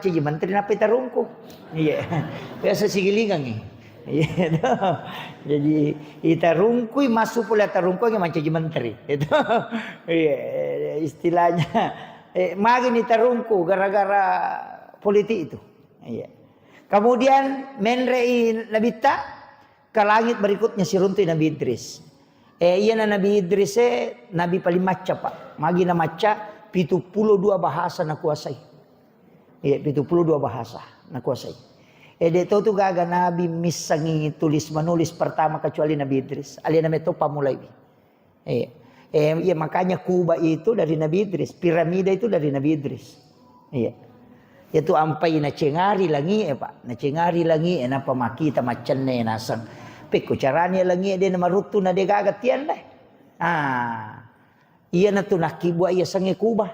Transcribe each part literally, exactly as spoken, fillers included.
Mancaji menteri nappa itarungku. Iya. Biasa sigilingangngi. Iya, to. Jadi, itarungkui, massu pole tarungkuangngi mancaji menteri. Itu. Iya, istilahnya. Eh, magi ni tarungku gara-gara politik itu. Iya. Kemudian menre'i Nabitta, ke langit berikutnya siruntui Nabi Idris. Eh, iyana Nabi Idris e, nabi paling macca, Pak. Magi na macca, pitu pulo dua bahasa nakuasai. Iya, pitu pulo dua bahasa nakuasai. Eh, de' to tu gaga nabi missengi tulis menulis pertama kecuali Nabi Idris. Alena metto pammulaiwi. Iya. Eh, iya, makanya Kuba itu dari Nabi Idris, piramida itu dari Nabi Idris. Iya. Itu ampai nacengari langi e, Pak. Nacengari langi e, napa makkita maccenne naseng. Pekko carani langi e de' namaruttu na de' gaga tiang deh. Ah. Iyana tu nakkibua iya sengnge Kuba.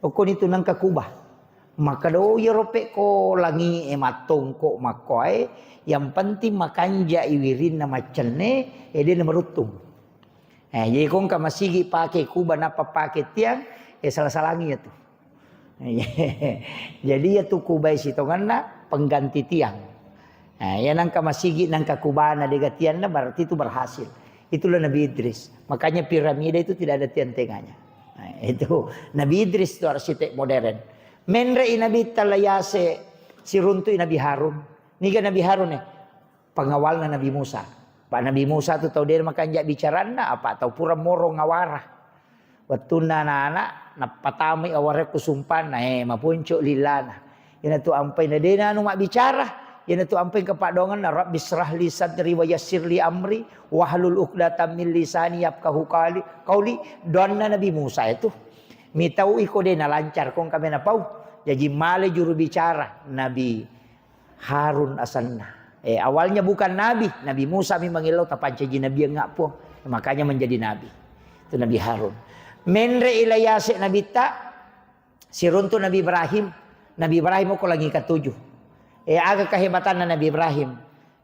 Okkoni tu nengka Kuba. Makkeda, "Oh, iyaro pekko langi e mattongko makkoae, yang penting makanjai wirinna maccenne, e de' namaruttung." Eh, jadi ko engka masigi pake Kuba nappa pake tiang, eh, salah-salangi ya tu. Jadi ya tu Kuba sitongenna pengganti tiang. Nah, iya nengka masigi, nengka Kubana de' gaga tianna, berarti itu berhasil. Itulah Nabi Idris. Makanya piramida itu tidak ada tiang tengahnya. Nah, itu Nabi Idris itu arsitek modern. Menre'i Nabi Talayase siruntui Nabi Harun. Niga Nabi Harun e? Pengawalna Nabi Musa. Pak Nabi Musa tu tau de' makanja bicaranna, apa tau pura moro ngawara. Wettunna anak-anak, nappatamai aware ku sumpanna, eh, maponco lilana. Iyanatu ampai na de' nanu mabbicara, iyanatu ampai kepadongenna, "Rabbi israh li sadri wa yassir li amri, wahlul uqdatam min lisani yafqahu qali-, qauli." Doanna Nabi Musa itu. Mitau iko de' nalancar, kong kami napau. Jaji male juru bicara, Nabi Harun asenna. Eh, awalnya bukan nabi, Nabi Musa memang illau tapancaji nabi yang ngak Puang. Makanya menjadi nabi. Itu Nabi Harun. Menre ilayase Nabitta, siruntu Nabi Ibrahim. Nabi Ibrahim ko langi katujuh. Eh, aga kehebatanna Nabi Ibrahim.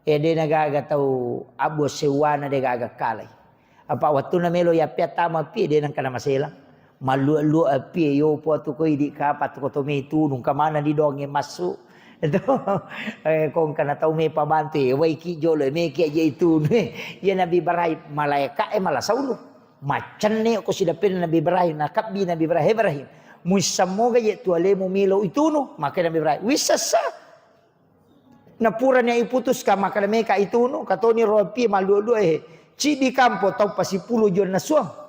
Eh, de' nagaga tau abbo sewwana de' gaga kalai. Apa' wettunna melo yappia tama api, de' nengka namaselang. Mallua-lua api, yo po tu ko idi' kapa tu ko to me tunu, engka maneng di donge massu. Itu, eh, ko engka na tau me pabantu, eh, waiki jolo, eh, meki aja itu. Iya Nabi Ibrahim, malaeka e mala saulu. Maccenne ko sidappena Nabi Ibrahim, nakabbi Nabi Ibrahim, "Ibrahim, muissammoga je tu alemu melo itunu?" Maka Nabi Ibrahim, "Wissassa." Napurani iputuska, makkeda meka itunu, katoni ro api mallua-lua e. Ciddi kampo tau pasipulo juanna suang.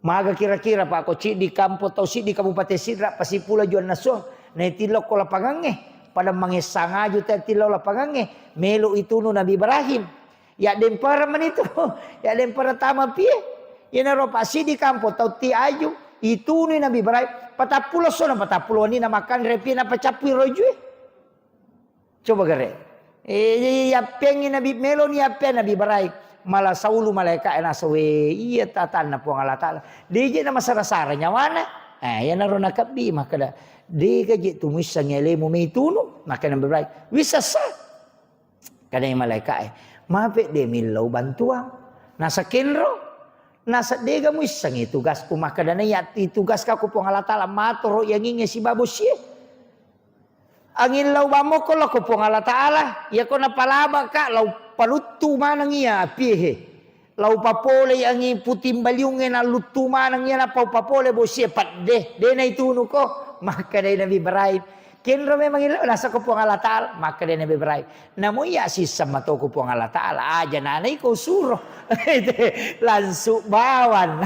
Maga kira-kira, Pak, ko ciddi kampo tau siddi Kabupaten Sidrap pasipulo juanna suang. Naitillo ko lapangangnge. Pada mangessang aju te tillo lapangangnge. Melo itunu Nabi Ibrahim. Ya dempara manitu. Ya dempara tama pie. Iyanaro Pak siddi kampo tau ti aju. Itunu Nabi Ibrahim. Patappulo sona, patappulo ni na makanre pie na pacappui rojue. Coba gare. Eh, yappengngi Nabi, meloni yappeng Nabi Ibrahim. Mala saulu malaeka e nasawe, iya tatanna Puang Allah Ta'ala. Deje na masara-sara nyawana. Eh, iyanaro nakabbi makkeda, dega je tu muissengngi alemu meitunu. Makkeda Nabi Ibrahim, wissassa. Kadai malaeka e, mape de millau bantuang. Nasa kenro. Nasa dega muissengngi tugasku. Makkeda na iya tugaska ku Puang Allah Ta'ala. Matoro yangingnge sibawa bosie. Anging lau bammoko lao ko Puang Allah Ta'ala, iyako napalabaka lao paluttu maneng iya apié he. Lao papolei anging puting baliungngé nalluttu maneng iya nappa upapole bosie pedde, dé naitunuko. Makkedai Nabi Ibrahim, kenro memang ilo nasako Puang Allah Ta'ala. Makkedai Nabi Ibrahim, namo iya sisseng matoko Puang Allah Ta'ala, aja nanaiko usuro. Langsung bawang.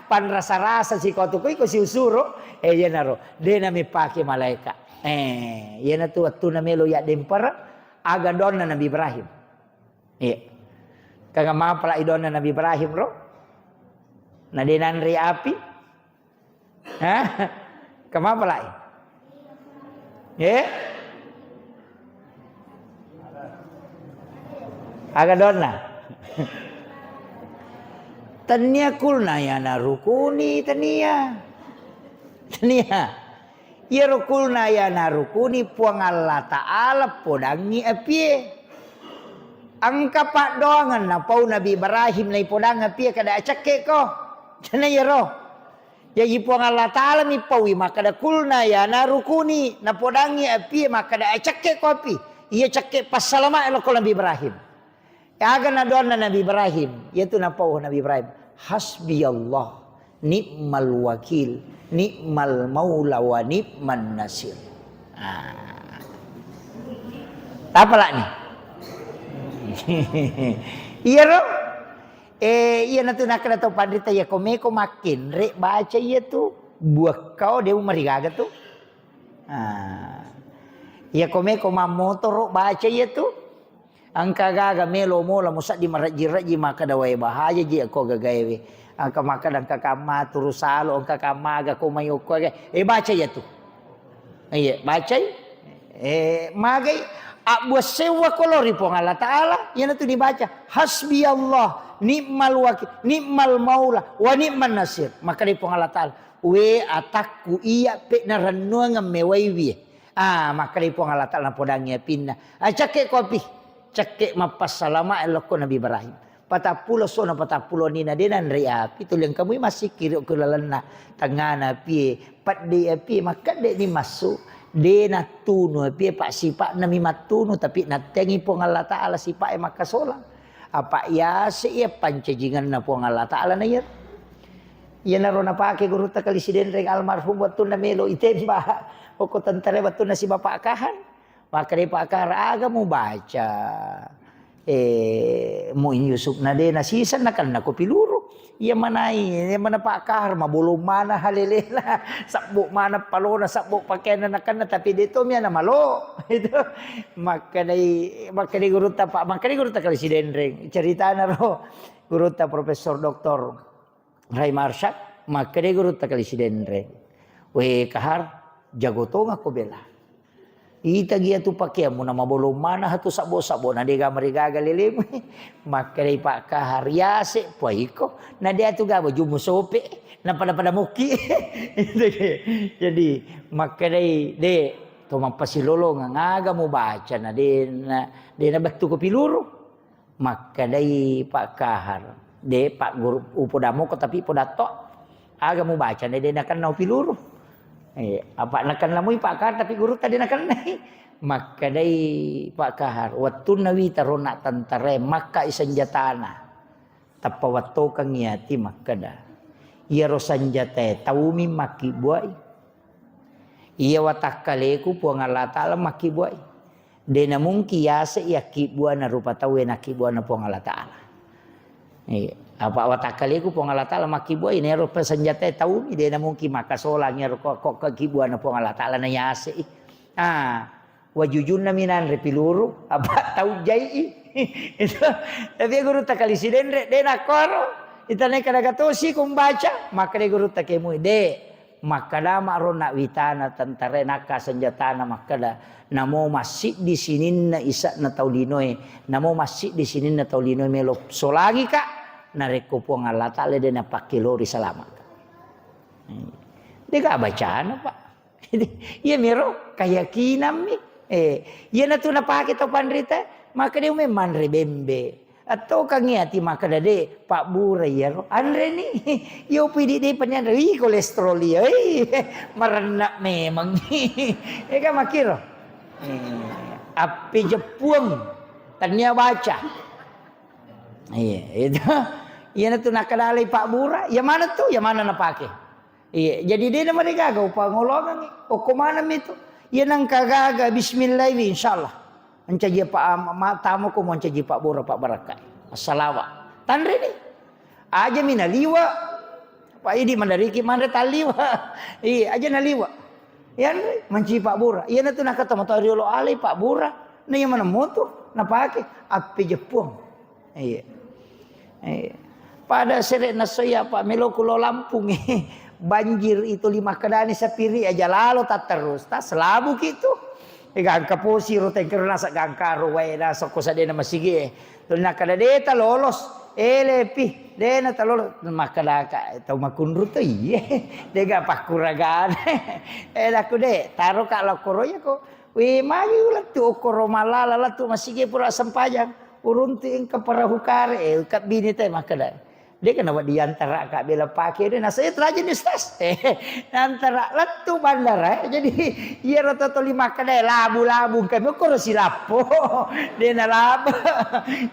Panrasa-rasa siko tu ko iko siusuro. Eh, iyanaro. Dé namipake malaeka. Eh, iyanatu wettuna melo yaddempara, aga donna Nabi Ibrahim. Iya. Kaga mapalai donna Nabi Ibrahim ro? Na dé nanre api? Hah? Kemapalai? Eh? Aga donna? Tania kulna yana rukuni, tania. Tania. Iyaro kulna yana rukuni Puang Allah Ta'ala podangngi apie. Engka paddoangeng napau Nabi Ibrahim naipodang apie kada acekkeko. Tania iyaro. Jaji Puang Allah Ta'ala mi paui makkeda, "Kulna ya naru kuni," napodangngi api makkeda, "Acekke ko api." Iya cekke passalama lokko Nabi Ibrahim. Aga nadoanna Nabi Ibrahim, iyatu napau Nabi Ibrahim, "Hasbiyallah, ni'mal wakil, ni'mal maula wa ni'man nasir." Ah. Tapalani. Iyaro? Eh, iyanatu nakkeda tau panrita, iya ko meko makkenre baca iyatu, buakkao de umarigaga tu. Ah. Iya ko meko mammotoro baca iyatu. Engka gaga melo mola musaddi marejji-rejji makkeda, "Wae, bahaja ji ko gagaewe." Engka makkeda, "Engka kamma turu salo, engka kamma aga ko mai okko aga." Eh, baca iyatu. Iya, bacai. Eh, magai abbuassewwa ko lao ri Puang Allah Ta'ala, iyanatu dibaca, "Hasbiyallah, ni'mal wakil, ni'mal maula, wa ni'man nasir." Makkedai Puang Allah Ta'ala, "We atakku, iya pe narennuangeng mewaiwi." Ah, makkedai Puang Allah Ta'ala napodangi apinna. Ah, cekke ko api. Cekke mappassalama lokko Nabi Ibrahim. Patappulo sona patappulo nina de nanre api, tuli engka mui massikkiri ko lalenna tengngana apie, pedde apie, makkedde ni massu, de nattunu apie, pak sipakna mi mattunu, tapi nattengi Puang Allah Ta'ala sipak e makkasolang. Apa yase iya pancajinganna Puang Allah Ta'ala na iya. Iyanaro napake gurutta Kali Sidenreng almarhum wettunna melo itembak okko tentara wettunna si Bapak Kahar. Makkedai Pak Kahar, "Aga mubaca? Eh, Muin Yusuf na de nasiseng nakenna ko piluru." Iya manai, iya mana Pak Kahar, mabolong mana halelela, sabbo mana palona, sabbo pakeanna nakenna, tapi de to miana malo. Itu makkedai, makkedai gurutta Pak, makkedai gurutta Kali Sidenreng. Ceritana ro gurutta Profesor Doktor Rai Marsyad, makkedai gurutta Kali Sidenreng, "We Kahar, jago tonga ko bela. Ita gia tu pakeammu na mabolong mana hatu sabbo-sabbo na dega marigaga lelemu." Makkedai Pak Kahar, "Yase puaiko, na de atu ga bajumu sope, na pada-pada mokki." Jadi makkedai, "De, to mappasilolongeng, aga mubaca na de na, de na bettu ko piluru." Makkedai Pak Kahar, "De, Pak Guru, upoda moko tapi poda to. Aga mubaca na de nakenna upiluru." Eh, apa nakenna mui Pak Kahar tapi gurutta de nakennai. Makkedai Pak Kahar, "Wettunna wita rona tentara makkai senjatana. Tappa wattokengngi ati makkeda, iyaro senjatae taumi makkibbuai. Iya watakkaleku Puang Allah Ta'ala makkibbuai. De namungki yase yakkibbuana rupa tauwe nakkibbuana Puang Allah Ta'ala. Iya. Apa watakkaleku Puang Allah Ta'ala makkibbuai, nero pesenjatae taumi, de namungki makkasolang iyaro ko, ko, ko kibbuana Puang Allah Ta'ala na yase i." Ah, wajujunna minanre piluru, apa tau jai i. Itu. Tapi gurutta Kali Sidenreng, de nakkoro. Itane kada gatosi kumbaca, makkeda gurutta kemui, de. Makkeda ma'ro na witana tentara nakka senjatana makkeda, "Namo massiddi sininna ise'na tau linoe, namo massiddi sininna tau linoe melo solangika, narekko Puang Allah Ta'ala de napakkelori salama'ka." Dega bacana, Pak. Iya miro keyakinammi. Eh, iyanatu napake tau panrita, makkeda ume manre bembe. Attokangngi ati makkeda, "De, pabbura iyaro. Anreni." Iyo pidi de pani anre. Ih, kolesterol iya. Ih, marenna memang. Ega makkiro. Eh, appe jeppuang. Tania baca. Iya, itu. Iyanatu nakkedalai pabbura. Iya mana tu? Iya mana napake? Iya, jadi de namarigaga upangolongengngi. Okko maneng mitu. Iya nengka gaga bismillah wi, insyaallah. Mancaji pa, ma, ma, tamo ko mancaji pabbura, pabbarakka. Assalawa. Tanreni. Aja mi naliwa. Pak Idi mandariki manre taliwa. Iya, aja naliwa. Iya, mancaji pabbura. Iyanatu nakata mata riolo alai pabbura. Na iya maneng motu napake. Appe jeppuang. Iya. Eh, pada sere nasso iya, Pak, meloku lo Lampung. Banjir itu lima kedani sapiri aja lalo tatterus. Tas labuki tu. Eh, gangka posi ro tengkero nasa gangka ro wae nasa ko sadena masigi. Tuli nakkeda de ta lolos. Ele pi, de na ta lolos. Makkeda ka tau makunru to iye. De ga pakkuragana. Eh, laku de, taro ka lokoro ya ko. Wi, magi ulettu okkoro mallala lettu masigi pura sempajang. Uruntu engka perahu kare, eh, kabbini te makkeda. De' kena wedding antara ka bela pake de' nasai terajin di stas. Eh, antara lettu bandara. Jadi iyaro to toli makkeda labu-labu kami koro silappo. De' na laba.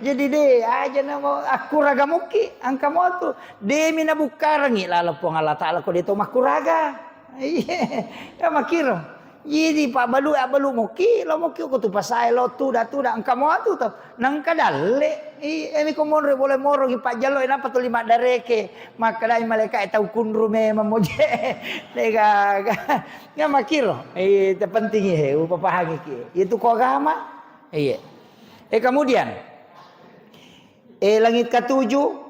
Jadi de' aja na mau akkuraga muki angka motu. De' mi nabukkarangi lala Puang Allah Taala ko de' to makkuraga. Iya, ya makkiro. Jadi pabbalu abbalu muki, lo muki ko tu pasae lo tuda-tuda engka motu to. Nengka dalle. I, emi ko monro boleh moro ki pajjallo napa tuli maddareke. Makkedai malaika e tau kunru memang moje. Degaga. Ya makkiro. Eh, terpenting he upapahangi ki. Itu ko agama. Iya. Eh, kemudian eh, langit ketujuh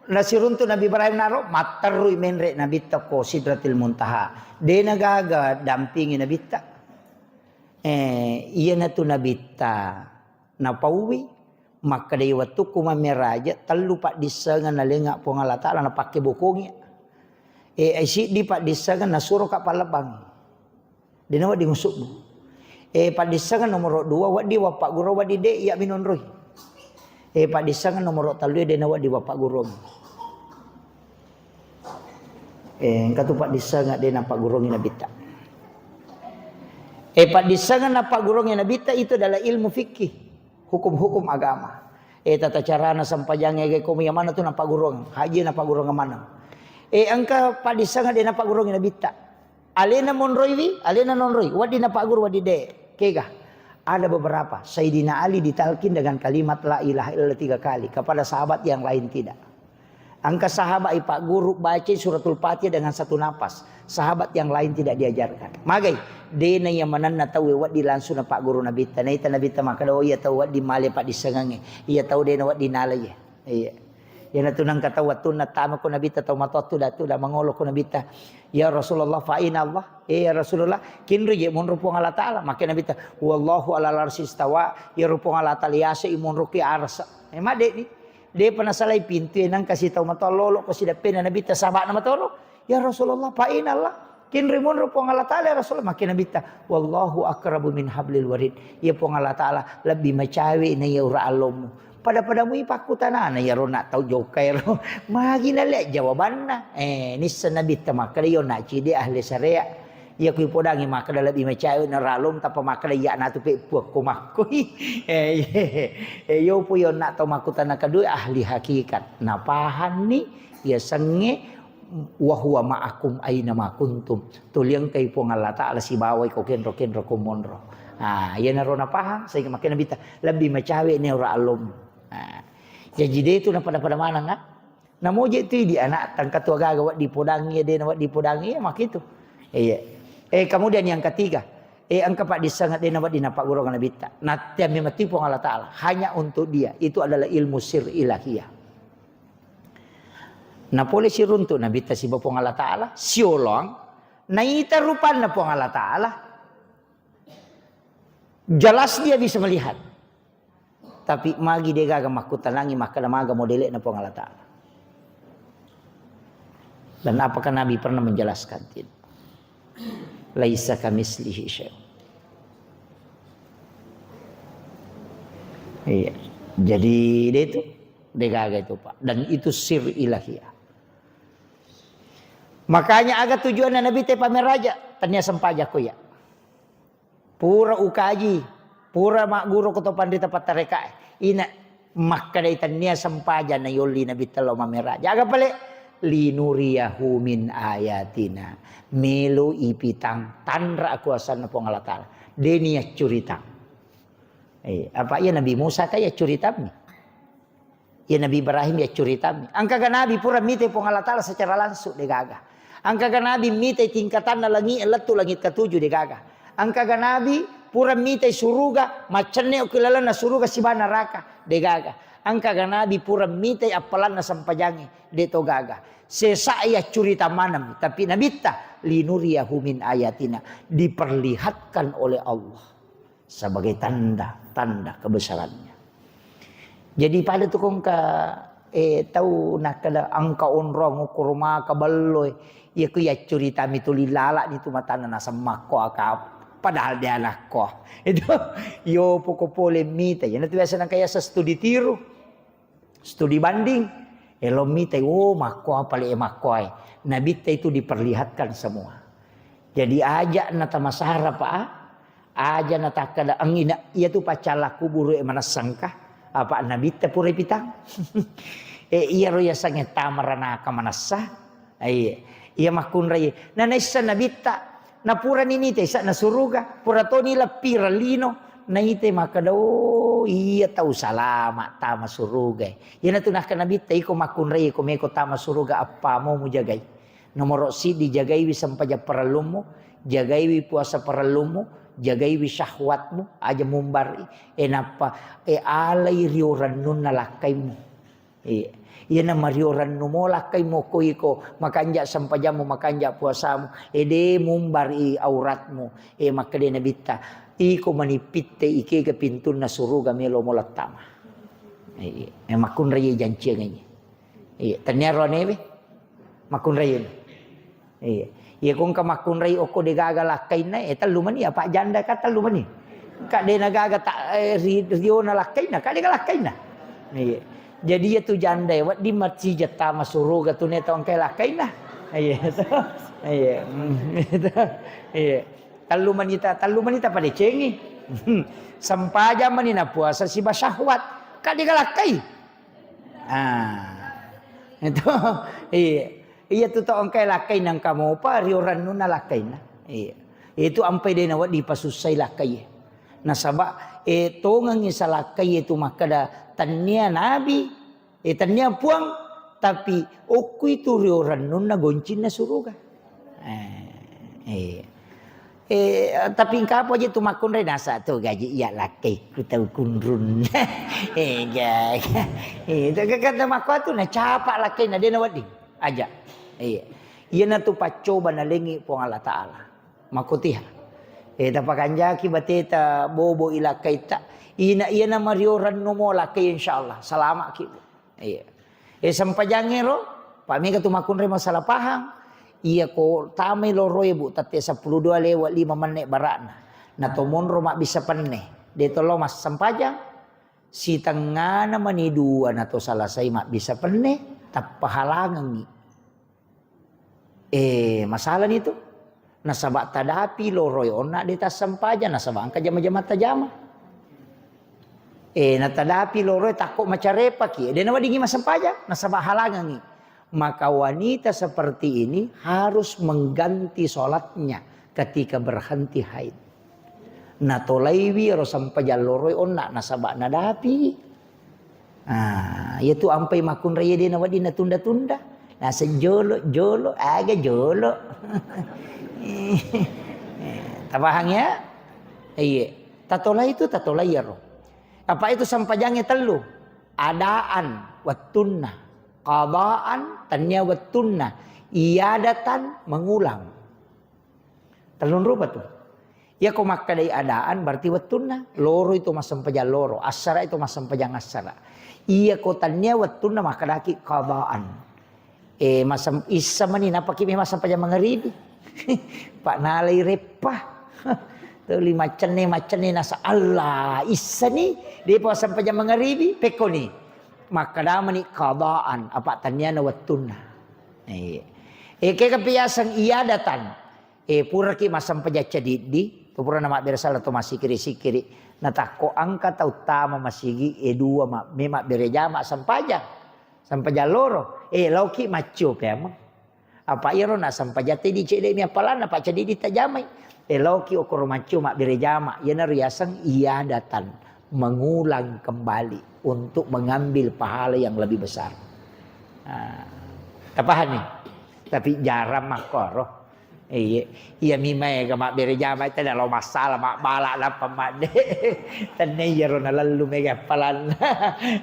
nasiruntu Nabi Ibrahim naro matterrui menre Nabitta ko Sidratil Muntaha. De' na gaga dampingi Nabitta. Eh, iyanatu Nabitta napauwi makkedai wettukku mammeraja tellu paddissengeng nalenga Puang Allah Taala napakke bokongi. Eh, siddi paddissengeng nasuro ka pallebbangi. De' na wedding usubbu. Eh, paddissengeng nomoro dua, wedding wappagguru, wedding de', iya minonroi. Eh, paddissengeng nomoro tellu, de' na wedding wappagguru. Eh, engka tu paddissengeng de' napaggurungi Nabitta. Eh, paddissengeng napaggurungi Nabitta itu adalah ilmu fikih, hukum-hukum agama. Eh, tata carana sempajang ega komi yang mana tu napaggurung, haji napaggurung mana. Eh, engka paddissengeng de' napaggurungi Nabitta. Alena monroiwi, alena nonroi. Wedding napagguru, wedding de'. Kega. Ada beberapa. Sayyidina Ali ditalkin dengan kalimat la ilaha illallah tiga kali. Kepada sahabat yang lain tidak. Engka sahabat ipagguru baca suratul Fatihah dengan satu napas. Sahabat yang lain tidak diajarkan. Magai, de' na iya manenna tau wedding langsung napagguru Nabitta. Naita Nabitta makkeda, oh iya tau wedding male paddissengengnge. Iya tau de' na wedding nalai. Iya. Iyanatu nengka tau wettunna tama ko Nabitta tau matoa tuda-tuda mangolo ko Nabitta, "Ya Rasulullah, fa aina Allah?" Eh, ya Rasulullah, kinri je monro Puang Allah Taala. Makke Nabitta, "Wallahu ala arsy istawa." Iyaro Puang Allah Taala yase i monro ki arsa. Eh, maddeni. De'pa nasalai pintu e nengka sitau matoa lolo ko sideppena Nabitta sahabana matoro. "Ya Rasulullah, fa aina Allah?" Kinri monro Puang Allah Taala, ya Rasulullah. Makke Nabitta, "Wallahu aqrabu min hablil warid." Iya Puang Allah Taala lebbi macawe na iya ura allommu. Pada-pada mui pakkutanana iyaro na tau jokka ero. Magi nale jawabanna. Eh, nisseng Nabitta makkeda iyo na cide ahli syariat. Iya kui podangi makkeda lebbi macawe na ura allommu tappa makkeda iya natu pe puakko makkoi. Eh, eh, iyo pu iyo na tau makkutana kedua ahli hakikat. Napahanni iya sengnge wa huwa ma'akum aina ma kuntum. Tuli engkai Puang Allah Taala sibawai ko kenro-kenro ko monro. Ah, iyanaro napahang, sehingga makkeda Nabitta, lebbi macawe ne ura allommu. Ah. Jaji de tu napada-pada maneng, ah. Namoje tu di anak tangka tua gaga wedding podangi, de na wedding podangi, ya makitu. Iya. Eh, kemudian yang ketiga, eh, engka paddissengeng de na wedding napaggurung Nabitta. Nattiammi mati Puang Allah Taala, hanya untuk dia. Itu adalah ilmu sir ilahiyah. Napole siruntu Nabitta siba Puang Allah Taala, siolong naita rupanna Puang Allah Taala. Jelas dia bisa melihat. Tapi magi degaga makkutanangi makkeda maga modele'na Puang Allah Taala. Dan apakah Nabi pernah menjelaskan? Tidak. Laisa kamislihi syai'. Iya. Jadi dia itu degaga itu, Pak. Dan itu sir ilahiyah. Makanya aga tujuanna Nabitta pameraja, tania sempajako iya. Pura ukaji, pura magguru ko to panrita pattarekae. Ina makkedai tania sempajang na yolli Nabitta lao mameraja. Aga pale? Linuriyahu min ayatina. Melo ipitang tanra akuasanna Puang Allah Taala. Deni yaccuritang. Eh, apa iya Nabi Musa ka yaccuritammi? Ya Nabi Ibrahim yaccuritammi. Engkaga Nabi pura mitai Puang Allah Taala secara langsung, degaga. Engkaga Nabi mitai tingkatanna langi lettu langit ketujuh, degaga. Engkaga Nabi pura mitai suruga, maccenne ki lalenna suruga siba neraka, degaga. Engkaga Nabi pura mitai appalanna sempajangi, de to gaga. Sesa yaccurita maneng, tapi Nabitta linuriyahu min ayatina, diperlihatkan oleh Allah sebagai tanda-tanda kebesarannya. Jadi pada tu kongka, eh, tau nakkeda engka onrong ukkuru maka bello, eh. Iya ku yaccuritami tuli lalak ni tu matana nasemmakko aka, padahal de anakko. Itu yo poko pole mita. Iya natu biasa nangka yasa studi tiru. Studi banding. Elo mitai, oh, makkoa pale makkoae. Nabitta itu diperlihatkan semua. Jadi aja natamasara, Pak. Aja natakkada angina, iya tu paccalla kuburu e manessangka. Apa nabitta pura pitang. E, iyaro yasengnge tamaranaka manessa. Iya. Iya makkunrai. Na naissa nabitta. Napurani nite sa nasuruga. Pura toni leppireng lino. Naite makkada, oh, iya tau salama tama suruga. Iyanatu nakkeda nabitta, iko makkunrai, iko meko tama suruga, appamu mujagai. Nomoro siddi, jagaiwi sempajang parellummu, jagaiwi puasa parellummu, jagaiwi syahwatmu, aja mumbari. E nappa, e alai rio rennunna lakkaimu. Iya. Iyana mario rennumo lakkaimu ko iko makanja sempajammu, makanja puasamu. E de mumbari auratmu. E makkeda nabitta, iko manipitte ikega pintunna suruga melo mo lattama. Iya. E makkunrai janciangengngi. Iya. Tenniaro anewe. Makkunrai. Iya. Iya, ko engka makkunrai okko de gaga lakkainna, eh, tellu mani, apa janda ka tellu mani. Ka de na gaga ta, eh, ri, riona lakkainna, ka de ga lakkainna. Iya. Jadi iya tu janda e, wedding macija tama suruga tu ne tau engka lakkainna. Iya. Iya. Mm, gitu. Iya. Tellu mani ta, tellu mani ta padecengi. Sempajang mani na puasa siba syahwat. Ka de ga lakkai. Ah. Itu, iya. Iya tu tau engkai lakkainna engka mopa rio rennunna lakkainna. Iya. Itu ampai de nawedding pasussai lakkai. Nasaba, eh, tongengngi salakkai tu makkeda tennia nabi, eh, tennia puang, tapi okku itu rio rennunna goncinna suruga. Eh, iya. Eh, tapi engka apa aja tu makkunrai nasa tu gaji iya lakkai ku tau kunrun. Eh, ga, ga. Eh, tu kata makko tu na capa lakkai na de na wedding. Aja. Iya. Iyana tu paccoba nalengi Puang Allah Ta'ala. Makkutiha. Eh, tapakanjaki bateta bobo ilakkaita. Ina iyana mario rennu mo lakkai insyaallah. Salamaki. Iya. Eh, sempajangngero, Pak, mega tu makkunrai masalah pahang. Iya ko tamai loroe, Bu, tette seppulo dua lewat lima menit barakna. Na to monro mabbissa penne. De to lo massempajang. Sitengngana mani dua na to salasai mabbissa penne, tappa halangengngi. Eh, masalani tu. Nasaba tadapi loroi onna de tassempajang, nasaba engka jama-jama tajama. Eh, natadapi loroi takko macarepaki, de naweddingi massempajang, nasaba halangengngi. Maka wanita seperti ini harus mengganti sholatnya ketika berhenti haid. Natolaiwi ero sempajang loroi onna, nasaba nadapi. Ah, iya tu ampai makkunrai de nawedding natunda-tunda. Naseng jolo, jolo, aga jolo. Tapahang ya? Iya. Tatolai tu tatolai ero. Apa itu sempajangnge tellu? Adaan wettunna, qadaan tennia wettunna, iadatan mengulang. Tellung rupa tu. Iya ko makkedai adaan berarti wettunna, loro itu massempajang loro, assara itu massempajang assara. Iya ko tennia wettunna makkedaki qadaan. Eh, masem-, issa mani napaki memang sempajang mangaribi. Pak nalai reppa. Tuli maccenne, maccenne nasa Allah, issani, depa sempajang mangaribi, pekkoni. Makkadamani qadaan, apa tenniana wettunna. Eh, eh, kega piaseng iadatan. Eh, puraki massempajang cadiddi, tu purana mabbere sala to massikiri-sikiri. Natakko engka tau tama masigi, eh, dua ma-, me mabbere jama sempajang. Sempajang loro, eh, laoki maccio peameng. Apa iyaro na sempajang tedi cedde mi appalanna, pa cadiddi tajamai. Eh, laoki okoro maccio mabbere jama, iyanaro yaseng iadatan, mengulang kembali untuk mengambil pahala yang lebih besar. Ah, tapahani? Tapi jarang makkoro. Iya, iya mi maega mabbere jama, tena lo massala, mabbala, nappa madde. Tenne iyaro nalellu mega appalanna.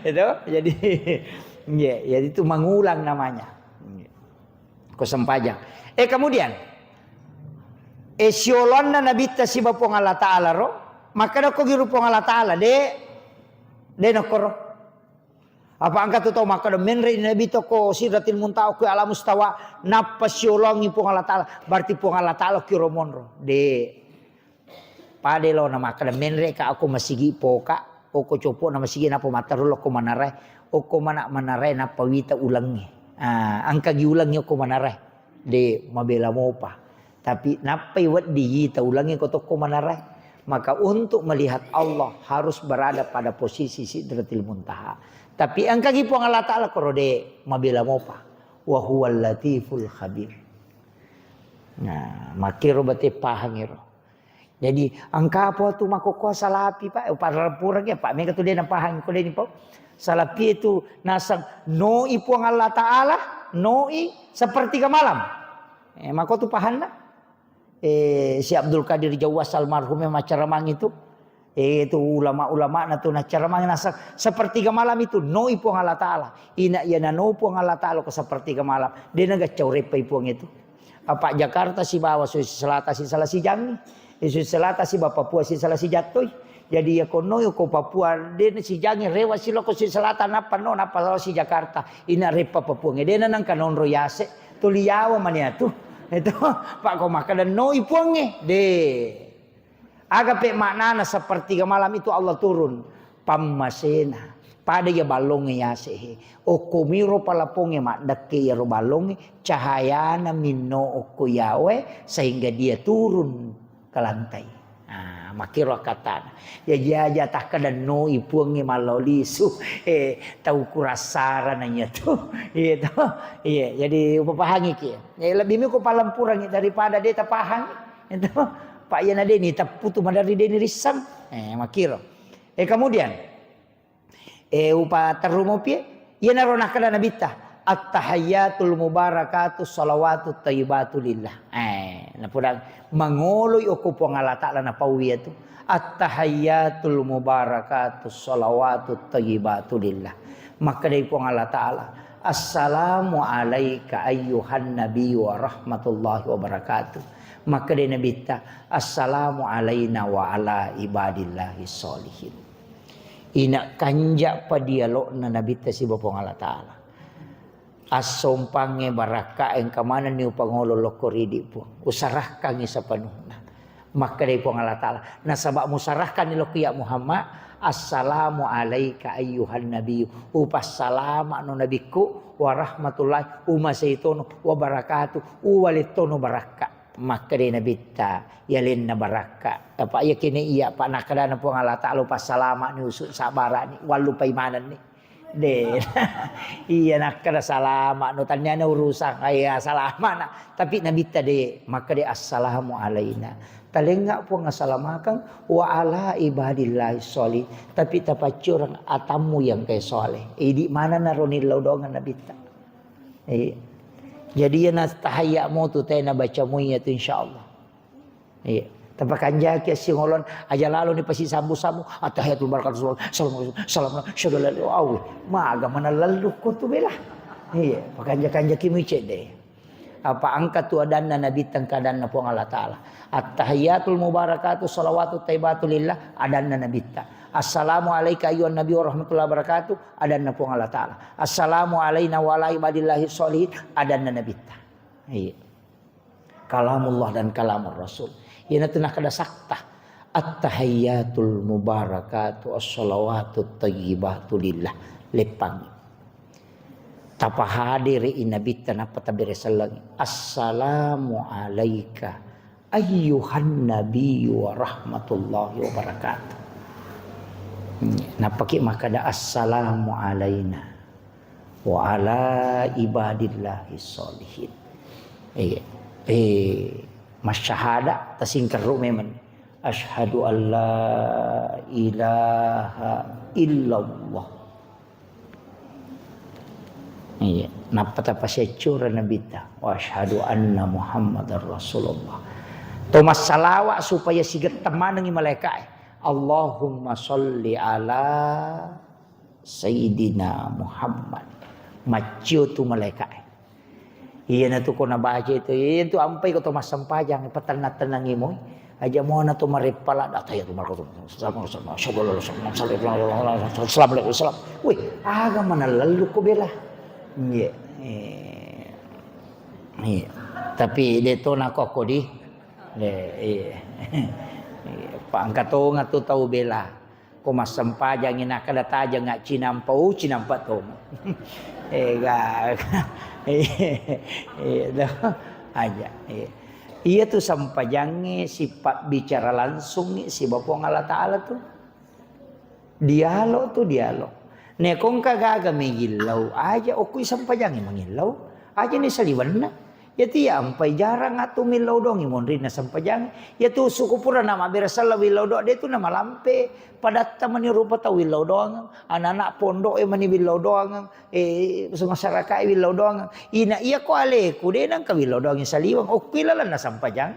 Itu, jadi, iya, jadi itu mengulang namanya. Ko sempajang. Eh, kemudian, eh, siolonna Nabitta siba Puang Allah Ta'ala ro, makkeda ko giru Puang Allah Ta'ala, de, de nokkoro. Apa engka tu tau makkeda, menre Nabi to ko Sidratil Muntaha, ko Alam Mustawa, nappa siolongi Puang Allah Ta'ala, berarti Puang Allah Ta'ala kiro monro. De. Pade lo na makkeda, menre ka ako masigi poka, Okko copo'na masigi nappa matteru lokko manarae, okko mana manarae nappa wita ulengnge. Ah, engkagi ulengnge okko manarae. De mabela mopa. Tapi nappai wedding yita ulengnge ko tokko manarae. Maka untuk melihat Allah harus berada pada posisi Sidratil Muntaha. Tapi engkagi Puang Allah Ta'ala koro de mabela mopa. Wa huwal latiful khabir. Nah, makkiro bate pahangiro. Jadi, engka apa tu makkokkoe salapi, Pak? Eh, parapuraki, Pak. Mega tu de napahang, ko de ni, Pak. Salapi itu nasang noi Puang Allah Ta'ala, noi sepertiga malam. Eh, mako tu pahanna. Eh, si Abdul Qadir Jawas almarhum yang maccaramang itu. Eh, itu ulama-ulama na tu naccaramang nasang sepertiga malam itu noi Puang Allah Ta'ala. Ina iya nano Puang Allah Ta'ala ko sepertiga malam. De nagaccau reppai Puang itu. Apa Jakarta sibawa Sulawesi Selatan sisala sijangngi. Eh, Sulawesi Selatan sibawa Papua sisala sijattoi. Jadi iya konno ko Papua de sijangngi rewa siloko Sulawesi Selatan nappa no nappa si Jakarta. Ina reppa Papua nge de nangka nonro yase. Tuli yawa mani atu. Itu Pak ko makkeda noi Puangnge. De. Aga pe maknana sepertiga malam itu Allah turun pammasena. Pada iya ballongnge yasehe. Okko miro palapongnge maddekke iyaro ballongnge, cahayana minno okko yawe sehingga dia turun ke lantai. Ah, makkiro akkatana. Jaji aja takkeda noi Puangnge mallo lisu. Eh, tau kurassarana iya tu. Iya tu. Iya, jadi upapahangi ki. Eh, lebih mi ko palempurangi daripada de tapahangi. Itu. Pak iyana deni teppu tu maderri deni risseng. Eh, makkiro. Eh, kemudian, eh, upa terru mopi, iyanaro nakkeda Nabitta, "At-tahayyatul mubarakatu salawatut thayyibatu lillah." Eh, napodang mangoloi okko Puang Allah Ta'ala napaui iyatu. "At-tahayyatul mubarakatu salawatut thayyibatu lillah." Makkedai Puang Allah Ta'ala, "Assalamu alaika ayyuhan nabiyyu wa rahmatullahi wa barakatuh." Makkedai Nabitta, "Assalamu alaina wa ala ibadillahi sholihin." Ina kanja pa dialogna Nabitta siba Puang Allah Ta'ala. Assompangnge barakka engka manenni upangolo lokko ridi Puang. Usarahkangngi sepenuhna. Makkedai Puang Allah Ta'ala, nasaba musarahkanni lokko ya Muhammad, "Assalamu alaika ayyuhan nabiyyu." Upassalama'no nabikku, wa rahmatullahi, umasei tono, wa barakatuh, uwalettono barakka. Makkedai Nabitta, yalenna barakka. Apa iya kene iya, Pak, nakkedana Puang Allah Ta'ala, upassalama'ni, usu sabara'ni, wallupai manenni. De. Iya nakkeda salama'no, tanniana urusan, iya salama'na. Tapi Nabitta de, makkeda, "Assalamu alaina." Talengnga Puang assalamakeng, wa ala ibadillahi sholih. Tapi tapaccioreng atammu yang kai soleh. Idi manenna ro nillau doangeng Nabitta. Iya. Jadi iyana tahayya mo tu tena baca muiya tu insyaallah. Iya. Tapakanjaki assingolon aja lalo ni pasi sambu-sambu, "Attahiyatul barakatuh, salam, salam, syadu la ilaha illallah." Maga manallallu ko tu bela. Iya, pakanja-kanjaki mu cedde. Apa engka tu adanna Nabitta, engka adanna Puang Allah Ta'ala. "Attahiyatul mubarakatuh salawatut thayyibatu lillah," adanna Nabitta. "Assalamu alaika ayyuhan nabi wa rahmatullahi wabarakatuh," adanna Puang Allah Ta'ala. "Assalamu alaina wa ala ibadillahi sholihin," adanna Nabitta. Iya. Kalamullah dan kalamur Rasul. Iyanatu nakkeda sakta. "Attahiyatul mubarakatu assalawatut thayyibatu lillah." Leppangngi. Tapahadiri Nabitta nappa tabere sellengngi. "Assalamu alaika ayyuhan nabiyyu wa rahmatullahi wabarakatuh." Nappaki makkeda, "Assalamu alaina wa ala ibadillahi sholihin." Eh, eh, masyahada tasingkerru memang. "Asyhadu an la ilaha illallah." Iya, nappa tapaseccoren Nabitta, "Wa asyhadu anna Muhammadar Rasulullah." To massalawa supaya sigetteng manengi malaikae. "Allahumma sholli ala Sayyidina Muhammad." Maccio tu malaikae. Iyanatu ko nabaca itu, iyanatu ampai ko to massempajang, patenna-tennangi moi. Aja mona to mareppa ladda, "Attahiyatul barakatuh, assalamualaikum, assalamualaikum." Wih, aga manallallu ko bela. Iya. Iya. Tapi de to nako ko di. De, iya. Iya. Pangkatonga tu tau bela. Ko massempajangngi nakkeda tajengnga cinampa, oh, cinampa toma. Ega. Iya, iya, do. Aja. Iya. Iya tu sempajangnge sipabbicara langsungngi siba Puang Allah Ta'ala tu. Dialog tu dialog. Nekongka gaga megillau, aja okkui sempajangnge mangillau. Aja ni saliwenna. Iyatu iya ampai jarang atu millau doangngi monrinna sempajang. Iyatu suku purana mabbere selleng willau doang, de tu namalampe padatta mani rupa tau willau doangeng, anak-anak pondok e mani willau doangeng, eh, masyarakat e willau doangeng. Ina iya ko aleku de nangka willau doangngi saliweng, okkui lalenna sempajang.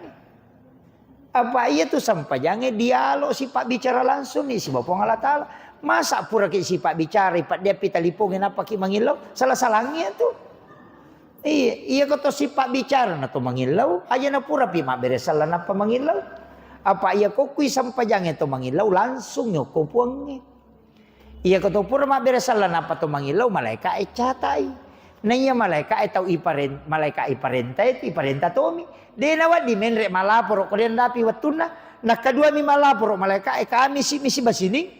Apa iyatu sempajangnge dialog sipabbicara langsung ni siba Puang Allah Ta'ala. Masa puraki sipabbicara, ipaddeappi talipongnge nappaki mangillau, salah-salangngi tu. Iya, iya ko to sipabbicara na to mangillau, aja na purapi mabbere selleng nappa mangillau. Apa iya ko kui sempajangnge to mangillau, langsung yokko Puangnge. Iya ko to pura mabbere selleng nappa to mangillau, malaika e catai. Na iya malaika e tau iparen-, malaika iparenta itu, iparenta tomi. De nawedding menre malaporo ko de nadapi wettunna. Nakkaduami malaporo malaika e, kami si misi basining.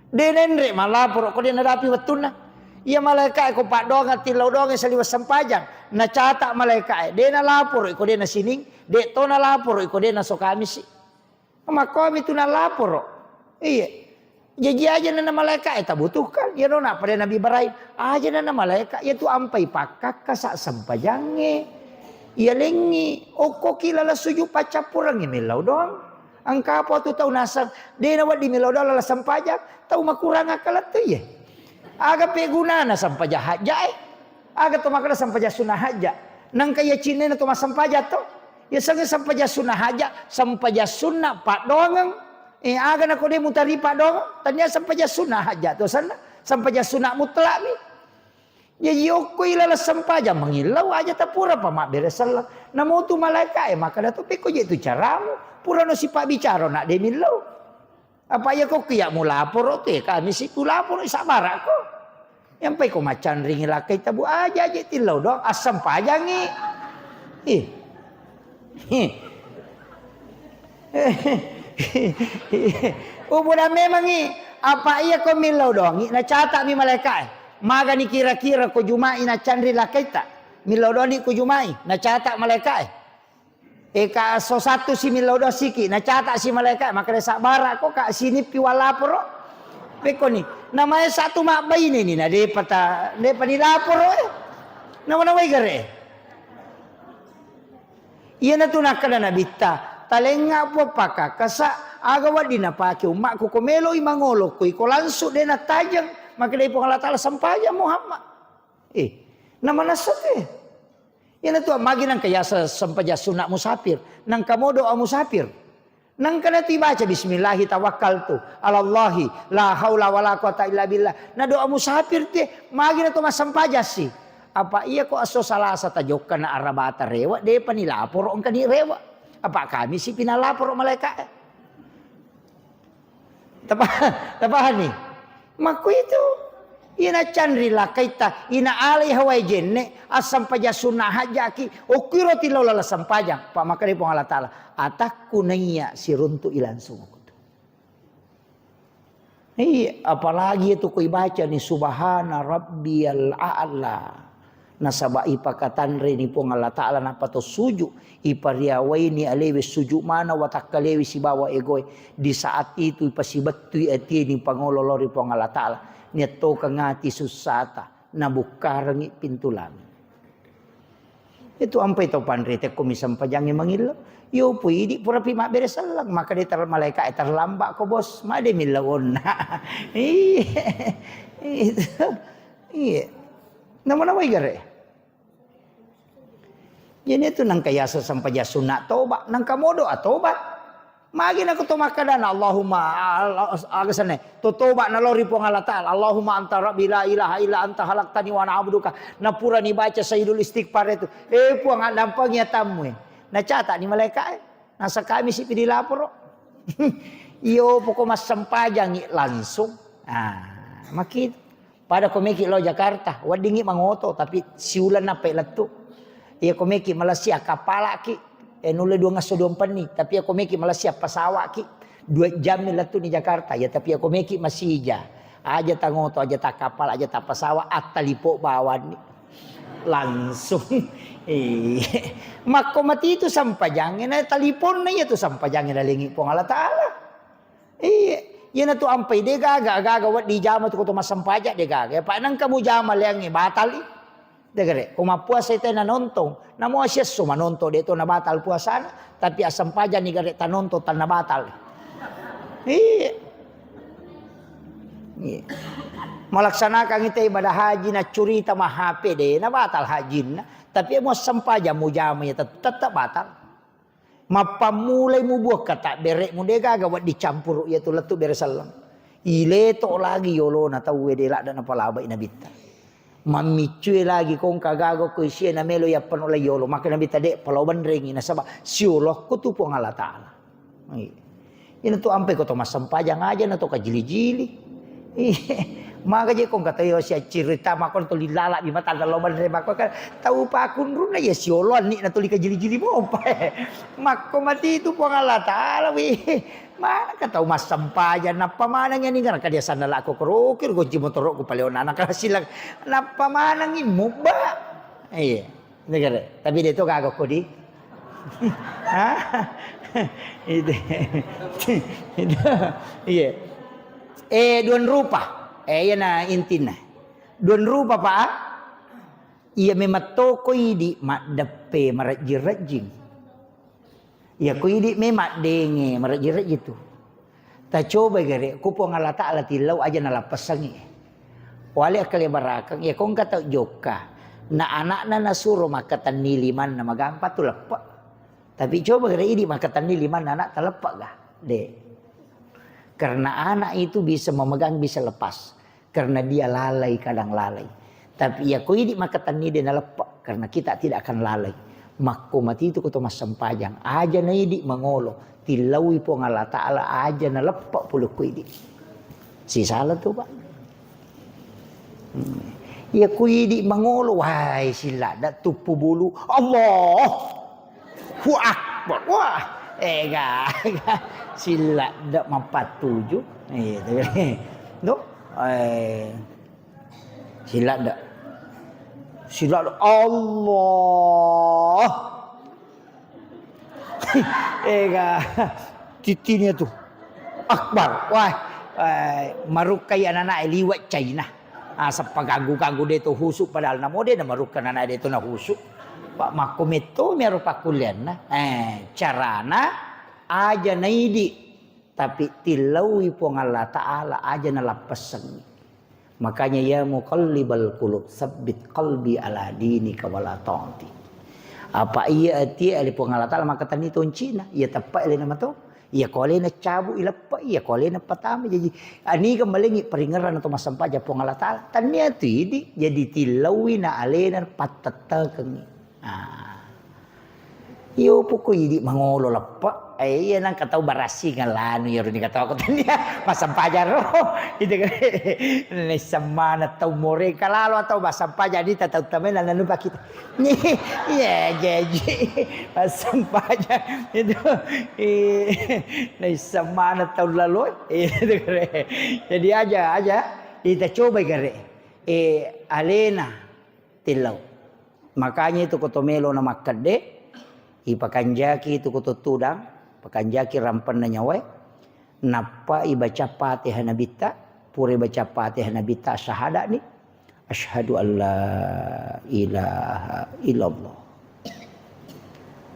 De nenre malaporo ko de nadapi wettunna. Iya malaika e ko paddoangeng tillau doangnge saliweng sempajang, nacata malaika e, de nalaporo iko de nasining, de to nalaporo iko de naso kamisi. Makkomi tu nalaporo. Iya. Jaji aja nana malaika e tabutuhkan. Iya no nappa de Nabi Ibrahim. Aja nana malaika, iya tu ampai pakkakka sa sempajangnge. Iya lengngi, okkoki lala sujud paccappurengngi millau doang. Engka apa tu tau naseng, de nawedding millau doang lala sempajang, tau makurang akal tu iye. Aga pegunana sempajang hajja e? Aga to makkeda sempajang sunnah hajja? Nangka iya cinena to massempajang to. Iya sengnge sempajang sunnah hajja, sempajang sunnah paddoangeng. Eh, aga nako de mutari paddoangeng? Tania sempajang sunnah hajja to senna. Sempajang sunnah mutlak mi. Jaji okko ilala sempajang mangillau aja tapura pa mabbere selleng. Namo tu malaika e makkeda to pekko je tu caramu. Purano sipabbicara na de millau. Apa iya ko kiya mulaporo tu, eh, kami si tu laporo, sabarakko. Yampai ko maccanringi lakkai tabu aja je tillau doang, assempajangngi. Ih. Ih. Ubuna memangngi, apa iya ko millau doangngi, nacatami malaika e. Magani kira-kira ko jumai naccanri lakkaita. Millau doangngi ko jumai, nacata malaika e. Eka so satu si millau doang siki, nacata si malaika, makkeda sabbara ko ka sinippi wallaporo. Pekkoni, namae satu mabbaine ni, na depa ta, depa ni laporo e. Nama-namai gare. Iyanatu nakkeda Nabitta, talengnga Puang pakkakkasa, aga wedding napake ummakku ko meloi mangolo ko iko langsung de nattajeng, makkedai Puang Allah Ta'ala, sempajang Muhammad. Eh, namanessa te. Iyanatu magi nangka yaseng sempajang sunna musafir, nangka mo doa musafir. Nangka natu ibaca, "Bismillahi tawakkaltu alallahi la haula wala quwata illa billah." Na doa musafir te, magi natu massempajang si. Apa iya ko esso Salasa tajokka na arabata rewe, depa ni laporo engka ni rewe. Apa kami si pinalaporo malaika e. Tapa-, tapahani? Makkuitu. Ina canri lakkaita, ina alai hawai jenne, assempajang sunna hajjaki, okkuiro tillau lala sempajang. Pa makkeda Puang Allah Ta'ala, atakku naiya siruntu'i langsung aku tu. Iya, apalagi itu ku ibaca ni, "Subhana rabbiyal a'la." Nasaba ipakatanreni Puang Allah Ta'ala, nappa to suju, ipariawaini alewe suju mana watakkalewe sibawa egoe. Di saat itu ipasibettui atieni pangolo lao ri Puang Allah Ta'ala. Niattokeng ati sussata, nabukkarengi pintu langit. Itu ampai tau panrite ko mi sempajangnge mangillau. Yo pui idi purapi mabbere selleng, maka de ter-, malaika e terlambat ko bos, made millau onna. Iya. Itu. Iya. Nama-nama igare. Jadi itu nangka yaseng sempajang sunna toba, nangka mo doa toba. Magi nako to makkadana, Allahumma, al-, al-, aga senna, to toba nalao ri Puang Allah Ta'ala, "Allahumma anta rabbi la ilaha illa anta khalaqtani wa ana abduka." Napurani baca Sayyidul Istighfar itu, "Eh Puang, addampengi atammu e." Nacatani malaika e. Nasa kami sipi di laporo. Iyo poko massempajangi langsung. Ah, makitu. Pada ko meki lao Jakarta, weddingngi mangoto, tapi siuleng nappai lettu. Iya ko meki Malaysia, kappalaki, eh, nulle duang esso duang penni, tapi iya ko meki Malaysia, pesawatki. Dua jam mi lettu ni Jakarta, ya, tapi ako meki masija. Aja tangoto, aja takkapal, aja tappasawa, attalipo bawanni. Langsung. Iya. Makko mati itu sampajangnge na taliponna iya tu sampajangnge nalengi Puang Allah Taala. Iya. Iyana tu ampai de gaga, gaga wedding jama tu koto massampaja de gaga. Ya, Pak, nangka mu jama leangnge batali. Degare, ko mappuasa ite nanontong, namo asiesso manontong de to nabatal puasana, tapi assempajanni gare tanontong tanna batal. Iya. Iya. Melaksanakan ite ibadah haji na curita ma H P de na batal hajinna, tapi mo sempajang mu jama ya tet-, tetap batal. Mappammulai mubuang katabbere'mu, de gaga wedding campuru iya tu lettu bere selleng. Ileto lagi yolona tauwe de ladda napalabai nabitta. Mammiccue lagi kongka gaga ko isia namelo yappano lai yolo. Maka nabitta de palo benrengi nasaba siolokko tu Puang Allah Taala. Iya. Ina tu ampe ko to massempajang aja na to kajili-jili. Iya. Maka je kong kata yo sia cerita makon to lilala bi mata lo benre mako kan tau pakunrunna ya siolo anni na tuli kajili-jili mopa. Makko mati tu Puang Allah Taala wi. Mana ka tau massempajang nappa maneng yani ngara ka dia sandala ko kerokir gonci motoro ku paleona na kala silang nappa maneng mubba. Iya. Negara. Tapi dia tu kagok kodi. Hah? Itu. Itu. Iya. Eh, duan rupa. Eh, iya na intina. Duan rupa, Pak. Iya memang toko idi maddeppe marejjing-rejjing. Iya ko idi memang denge marejjing-rejjing tu. Tacobai gare, ku Puang Allah Taala tillau aja nalappessangi. Wale akkale barakeng, iya ko engka tau jokka. Na anakna nasuro makkatenni limanna magampa tu leppe. Tapi coba gare idi makkatenni limanna anak taleppa ga? De. Karena anak itu bisa memegang, bisa lepas. Karena dia lalai, kadang lalai. Tapi iya ko idi makkatenni de naleppe, karena kita tidak akan lalai. Makko mati tu ko to massempajang, aja na idi mangolo, tillaui Puang Allah Taala aja naleppe pole ko idi. Sisala tu, Pak. Hmm. Iya ko idi mangolo, wai siladda tuppu bulu. Allah. Hu Akbar. Wah, ega, ega. Siladda mappattuju. Iya, tapi. Tuh. Eh. Siladda. Siladda. Allah. Ega. Titini tu. Akbar. Wah. Eh, marukkai anak-anak liwat China. Asappa ganggu-ganggu de to husu padahal namo de namarukka nana de to na husu. Pak makko metto mi aro pakkullianna. Eh, carana aja naidi tapi tillaui Puang Allah Taala aja nalappessengngi. Makanya ya muqallibal qulub sabbit qalbi ala dinika wala ta'ati. Apa iya ati ali Puang Allah Taala maka tani toncina, iya teppa ele nama to. Iya ko alena cabu ileppa, iya ko alena patama. Jaji, aniga malengi paringerrang atau massempajang Puang Allah Taala. Tania tu idi, jadi tillaui na alena pattettakengi. Ah. Iyo poko idi mangolo leppa. Eh, iya nang katau barassi ngalanu iyaro ni katau aku tania massempajang ro. Itu kan. Naissemmana tau more kalalo atau massempajang ni tatau tamai nanu pakita. Iya, jaji. Massempajang itu. Iya. Naissemmana tau lalo. Iya, itu kare. Jadi aja, aja. Kita coba kare. Eh, alena tillau. Makanya itu koto melo na makkedde, ipakanjaki itu koto tudang, pakanjaki rampenna nyawae. Nappa ibaca Fatihah Nabitta, pura ibaca Fatihah Nabitta, syahada ni, "Asyhadu an la ilaha illallah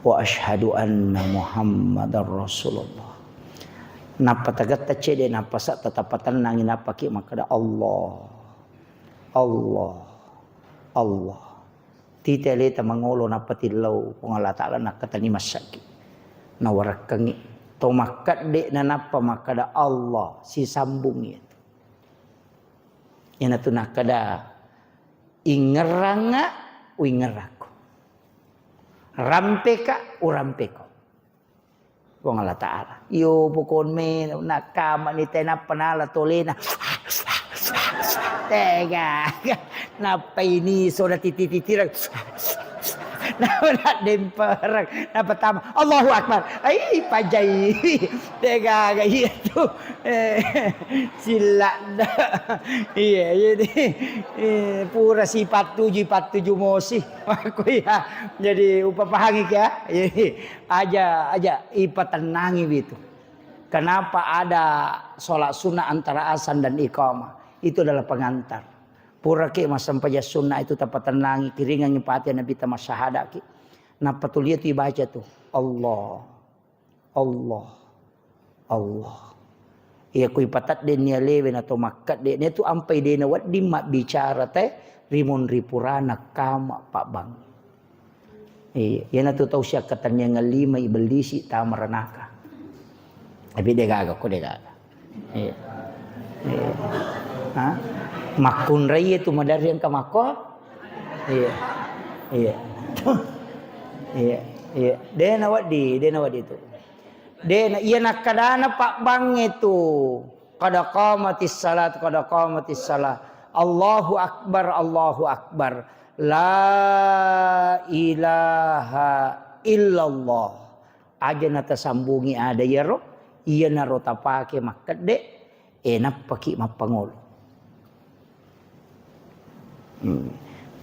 wa asyhadu anna Muhammadar Rasulullah." Nappa tagetta cede, nappa sa tetap tennangi, nappa ki makkeda, "Allah, Allah, Allah." Tite aleta mangolo nappa tillau Puang Allah Taala nakkatani massakki. Nawarekkengi. To makkedde nanappa makkeda Allah sisambungi. Iyanatu nakkeda ingerrangnga uingerrakko. Rampeka urampeko. Puang Allah Ta'ala. Iyo, pokon me, nakkama ni tenappa nala tolena. Tega. Nappa ini soda titi-titirang. Naddempereng, napertama, Allahu Akbar. Ai, pajai. Degaga iya tu. Eh, silla. Iya, jadi, eh, pura sipattuju, pattuju mosi. Makku iya. Jadi, upapahangi ya. Jadi, aja, aja ipatennangi itu. Kenapa ada sholat sunnah antara azan dan iqamah? Itu adalah pengantar. Puraki massempajang sunna itu tapatennangi, kiringengngi pati Nabitta massahadaki. Nappa tulia tu ibaca tu, Allah, Allah, Allah. Iya, ku ipateddenni alewe na to makkedde, ne tu ampai dena wedding mabbicara te rimun ripurana kama pabbang. Iya, iyanatu tau siakkatenniangeng lima ibellisi tama ranaka. Tapi degaga ko degaga. Iya. Iya. Ha? Makkunrai itu madari engka makko. Iya. Iya. Iya. Iya. Dena waddi, dena waddi itu. Dena iya nakkadana pabbang itu. Qad qamatis salat, qad qamatis salah. Allahu Akbar, Allahu Akbar. La ilaha illallah. Aja natasambungi ada iyaro, iyanaro tapake makkedde, e nappaki mappangolo. Hmm.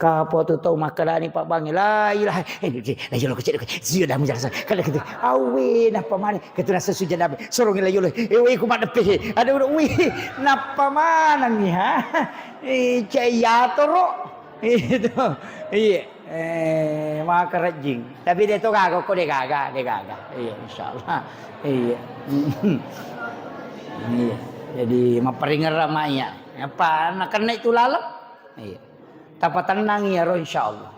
Kapo tu tau makkedani pabbangi, la ilaha, eh, eh, la ilaha kecil, sujud dalam jalan, kada gitu. Awe, nappa mani, ketu nasa sujud dalam, sorong la ilaha, eh, weh, ku madepe, ada udah, wih, nappa manangi, ha? Eh, cai yatoro. Itu, iya. Eh, maka rejjing. Tapi de to gaga, ko de gaga, de gaga. Iya, insyaallah. Iya. Iya. Jadi, mapparingerra ma iya. Apa, nakenna itu laleng? Iya. Tapatennang iyaro, insyaallah.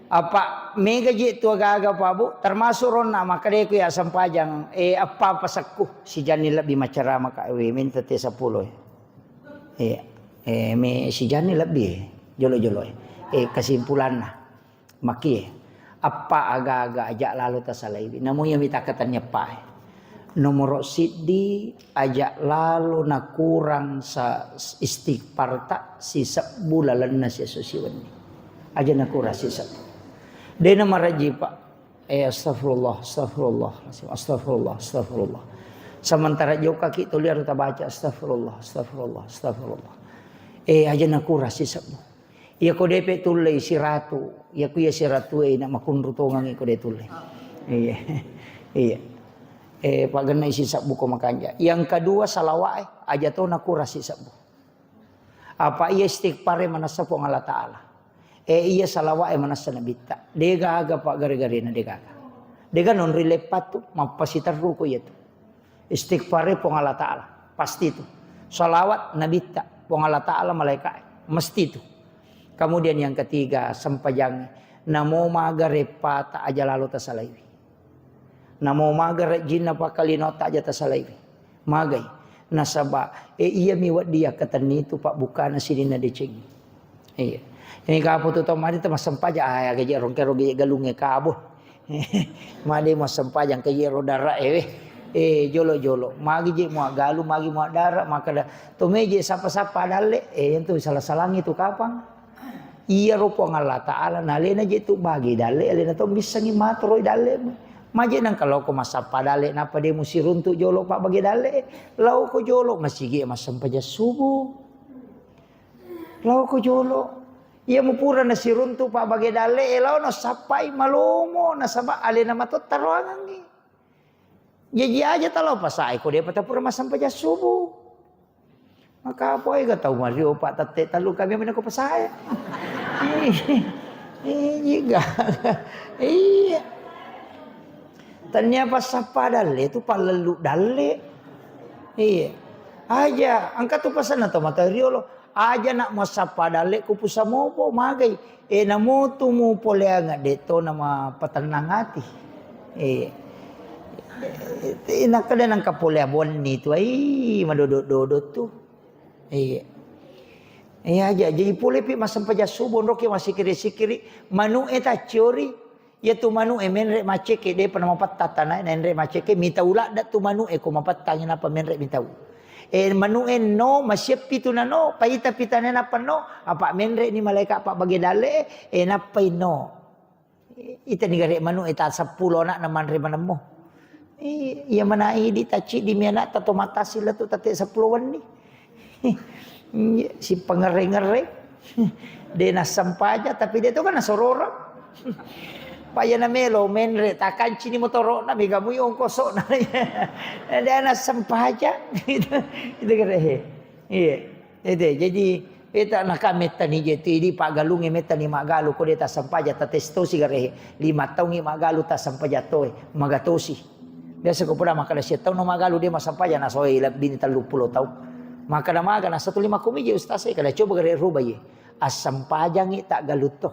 Apa, mega je tu gaga, Pak Bu, termasuk ronna, makkedaku ya sempajang, eh, apa pasekku, sijanni lebbi macerama, Kak, we, minta te sepuluh, ya. Iya. Eh, me sijanni lebbi, jolo-jolo, eh. Eh, kesimpulanna. Makkie, eppa aga-aga aja lalo tasalaiwi. Namo iya mita katanya eppa, eh. Nomoro siddi, aja lalo nakurang sa istighfar ta sisebbu lalenna siesso siwenni. Aja nakurang sisebbu. Dena maraji, Pak. Eh, astagfirullah, astagfirullah, astagfirullah, astagfirullah. Sementara jokaki tuli harus tabaca astagfirullah, astagfirullah, astagfirullah. Eh, aja nakurang sisebbu. Iya ko depe tullei siratu, iya ko iya siratu e ina makunru tongang iko de tullei. Iya. Iya. Eh, pagennai sisebbu ko makanja. Yang kedua, salawat e, aja to nakurang sisebbu. Apa iya istighfar e manassa Puang Allah Ta'ala. Eh, iya salawat e manassa Nabitta. Degaga pa gare-garena, degaga. Dega nonri leppatu, mappasiterru ko iya tu. Istighfar e Puang Allah Ta'ala, pasti tu. Salawat Nabitta, Puang Allah Ta'ala, malaika e, mesti tu. Kemudian yang ketiga, sempajang. Namo maga reppata aja lalo tasalaiwi. Namo maga rejjinna pakkalinota aja tasalaiwi. Magai. Nasaba, eh, iya mi wedding yakkatenni tu pabbukana sininna deceng. Iya. Ini kapo tu tau mari temassempajang, ah, gaji rongke-rongke galunge kabo. Made massempajang ke iyaro dara e, weh. Eh, jolo-jolo. Magi je muaggalu, magi muaddara, makkeda, to meje sappa-sappa dalle, eh, itu salah-salangi tu kapang. Iyaro Puang Allah Ta'ala, nalena je tu bagi dalle, alena to bissangi matoroi dalle. Maje nangka loko massappa dalle, nappa de musiruntu jolo pa bagi dalle, lao ko jolo masigi massempajang subuh. Lao ko jolo. Iya mupura nasiruntu pa bagi dalle, lao no sappai malomo, nasaba alena mato taroangangi. Jaji aja talo pasae ko depa tapura massempajang subuh. Maka apa ega tau mario pa tette talu kami menako pasae. Iya. Iya. Tania passappa dalle tu pallellu dalle. Iya. Aja, engka tu pasanna to mata riolo. Aja nak massappa dalle ku pusamopo magai. Eh, namotu mupoleangeng de to nama patennang ati. Eh, eh, nakkeda nangka pole abonni tu, ai, madodo-dodo tu. Eh. Eh, aja, jadi pole pi massempajang subuh, onroki massikiri-sikiri, manu e tacciori, iya tu manu e menre macceke, depa namapatta tanae, naenre macceke, mita uladda tu manu e ko mapattangi napa menre mitau. Eh, manu e no, masieppi tu nano, paita pitane nappa no, apa menre ni malaika pa bage dalle, eh, nappai no. Itani gare' manu' e ta seppulo ana'na manre manemmo. Iya mana idi' tacciddi mi ana'ta to matassi lettu' tette' seppulo wenni. Iya, si pangerre-ngerre. De' nassempajang, tapi de' to kan nasororang. Pa' iya namelo menre' takancini motoro'na, mega mui ongkoso'na. De' nassempajang. Itu, itu gare' he. Iya. Ede, jadi, eta naka mettani je tu idi' paggalungnge mettani maggalu ko de' tassempajang, tates tosi gare' he. Lima taungngi maggalu tassempajang toe, maga tosi. Biasa ko poda makkeda sia taunna maggalu de' massempajang, nasoe lebbini telluppulo taung. Makkeda maga, nasatu lima kumi je ustaz e, kada coba gare' ruba ye. Assempajangngi taggalu to.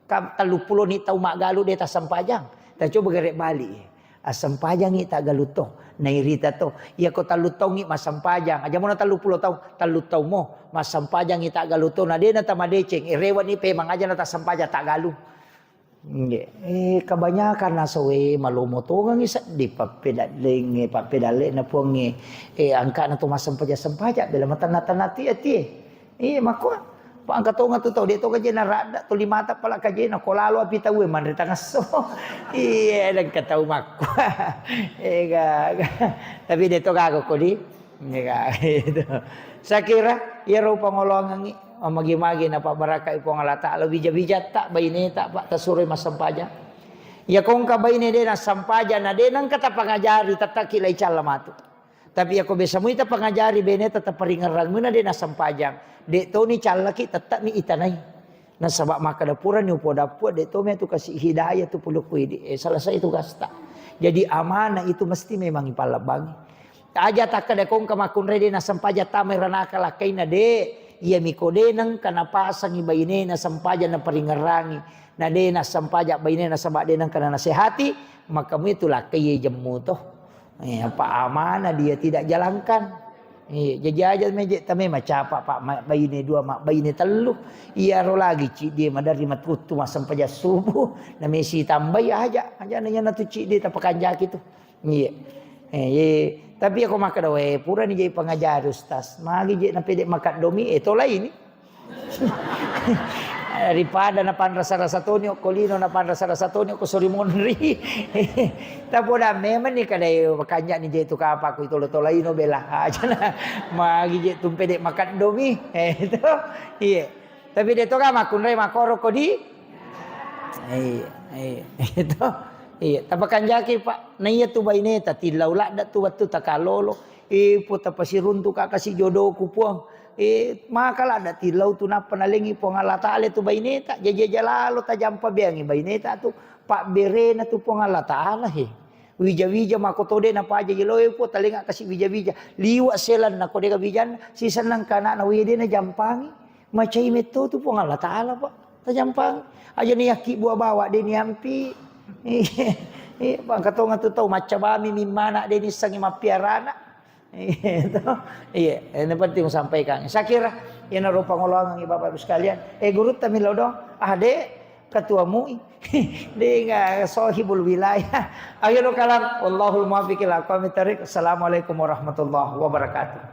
Ka telluppulo ni tau maggalu de' tassempajang. Tacoba gare' bali. Assempajangngi taggalu to. Nairita to. Iya ko tellu taungngi massempajang. Aja mono telluppulo taung, tellu taung mo. Massempajangngi taggalu to. Na de' na tamadeceng. Erewa' ni pemang aja na tassempajang taggalu. Nggih. Eh, kebanyakan nasoe malomo tongengngi seddi pappedallengnge, pappedalle'na Puangnge. Eh, angka'na to massempajang-sempajang, bela matanna-tanna ati-atie. Iya, makko. Pa' engka tonga tu tau, de' to kajena radda, tuli mata pala kajena, ko lalo api taue manre tangasso. Iya, dan engka tau makko. Ega, ega. Tapi de' to gaga kodi. Ega, itu. Saya kira, iya ro pangoloangengngi, magi-magi na pabarakai Puang Allah Ta'ala, wija-wijatta, baineta, Pak, tasuroi massempajang. Iya ko engka baine de' nassempajang, na de' nengka tapangajari, tattaki lai calla matu. Tapi iyako biasa mui tapangajari beneta taparingerrang muna de' nassempajang. De' toni callaki tetta'mi itanai. Nasaba' makkeda purani upoda Puang de' tomi tu kasi' hidayah tu pulukku idi'. Eh, selesai tugasta. Jadi amanah itu mesti memang ipallebbangi. Aja takkeda kongka makkunrai de' nassempajang tamai ranaka lakkaina de'. Iyami ko de' nengka napasangi bainena sempajang naparingerrangi. Na de' nassempajang bainena nasaba' de' nengka nanasehati. Maka mui tu lakkai jemmu to. Eh, apa amanah dia tidak jalankan. Eh, jaji aja meje tame macapa, Pak, ma-, baine dua, ma-, baine tellu. Iyaro lagi ciddi maderri matuttu massempajang subuh, na mesi tambai aja, aja nanya natu ciddi tapakanjaki tu. Iya. Eh, iya. Tapi ako makkeda, "We, purani je pangajari, Ustaz. Magi je napede makaddomi, eh, tolai ni." Daripada napanrasa-rasa toni okko lino, napanrasa-rasa toni okko sori monri. Tapoda memang ni kadai makanja ni je tu kapakku itolo-tolaino bela aja na. Magi je tumpe de makaddomi. Eh, itu. Iya. Tapi de to ka makkunrai makoro kodi. Iya, iya. Itu. Iya, tapakanjaki, Pak. Na iya tu baineta tillau ladda tu wettu takalolo. Eh, Puang, tapasiruntu ka kasi jodoku, Puang. Eh, maka ladda tillau tu nappa nalengi Puang Allah Taala tu baineta. Jaji aja lalo tajampa beangi baineta tu. Pabberena tu Puang Allah Taala, he. Wija-wija mako to de napaja jelo, eh, Puang, talenga kasi wija-wija. Liwa selanna ko de ka wijanna, sisennang ka anakna, wih, de najampangi. Macai metto tu Puang Allah Taala, Pak. Tajampangi. Aja ni yakki buah bawang, de ni ampi. Iya, iya, Pak, engka tonga tu tau maccabami mimmana, de nissengi mappiarana. Iya, to. Iya, ini penting sampaikan. Saya kira, iyana ro pangoloangengngi Bapak Ibu sekalian. Eh, gurutta mi lao dong. Ah, de, ketua mui. De, enggak, sohibul wilayah. Akhirul kalam. Wallahul muwaffiq ila aqwamit thariq. Assalamualaikum warahmatullahi wabarakatuh.